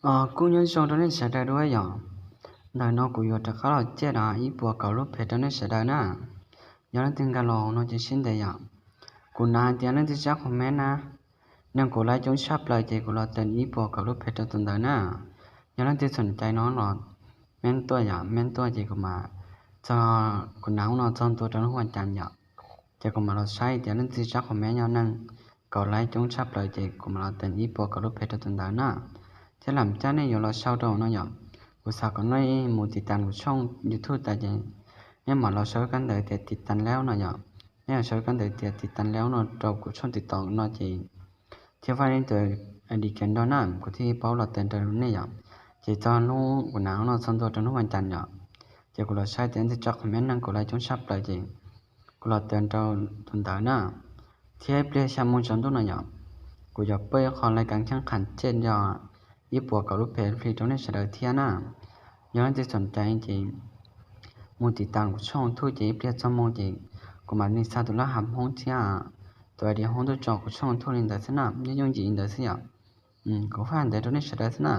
Ơ, cũng nhớ trong đó nên sẽ đợi đuôi nhở. Đợi nó cũng vừa được có là chết à, ít bùa cầu lúc phê đó nên sẽ đợi nè. Nhớ nó tin cả lòng nó chỉ xin đợi nhở. Cũng nà thì nó tin chắc comment nè. Nên cũng like chống sắp lời thì cũng là tên ít bùa cầu lúc phê đó tuần đợi nè. Nhớ nó tin sẵnใจ nó là แม่นตั๊ວ nhở, แม่นตั๊ວ thì cũng mà cho cũng nắng nó trong tua trong hoàn cảnh nhở. ເຈົ້າກໍມາລອງໃຊ້ ເຈົ້ານັ້ນຊິຈັກຄອມເມັນຍາວໜຶ່ງ ກໍໄລຈົງຊັບເລີຍ ເຈົ້າກໍມາລອງເຕີນອີ່ປົວກັບລູກເພັດຕົວນັ້ນນະ. ເຈົ້າຫຼຳຈາກນີ້ ຢາກລອງເຊົ່າໂດເນາະ ຢາກ ອຸດສາຫະກຳນ້ອຍໝູ່ຕິດຕາມກູຊ່ອງຢູທູບຕາເຈ ແມ່ນມາລອງເຊົ່າກັນເດີ ແຕ່ຕິດຕາມແລ້ວເນາະ ຢາກ ແມ່ນເຊົ່າກັນເດີ ແຕ່ຕິດຕາມແລ້ວເນາະ ຕໍ່ກູຊ່ອງຕິກຕອກເນາະ ເຈົ້າ ທີ່ວ່າໃນຕົວໄອດີແກນດອນນະ ກູທີ່ເປົ້າລອງເຕີນໂດນີ້ ຢາກ ເຈົ້າຈອນລູກກູໜາວເນາະ ສ່ວນຕົວຕົວລູກວັນຈັນ ຢາກ ເຈົ້າກູລອງໃຊ້ເຕີນທີ່ຈັກຄອມເມັນນຳ ກົດໄລຈົງຊັບເລີຍ ເຈົ້າ ກູລອງເຕີນໂຕ ຕົວເດີນນະ. ທີ່ໃຫ້ປ່ຽນຊາມອງຈອນຕຸນນະ ຢາກ ກູຢາກເປີດຂອງລາຍການແຂ່ງຂັນເຈັດ ຢາກ ອີ່ປົວກັບລູກເພັດຟຣີໂຕນີ້ສະເດີເທຍນະ. ຍ້ອນທີ່ສົນໃຈຈິງ ໝູ່ຕິດຕາມກູຊ່ອງທູບເຈັດ ປ່ຽນຊາມອງຈິງ ກູມານິຊາຕຸລາຮັບໂຮງເທຍ ຕົວໄອດີໂຮງຕົວຈອກູຊ່ອງທູບນີ້ໄດ້ຊະນະ ຍືນຍົງຈິງໄດ້ຊະ ຢາກ ອືມ ກູຟານໄດ້ໂຕນີ້ສະເດີຊະນະ.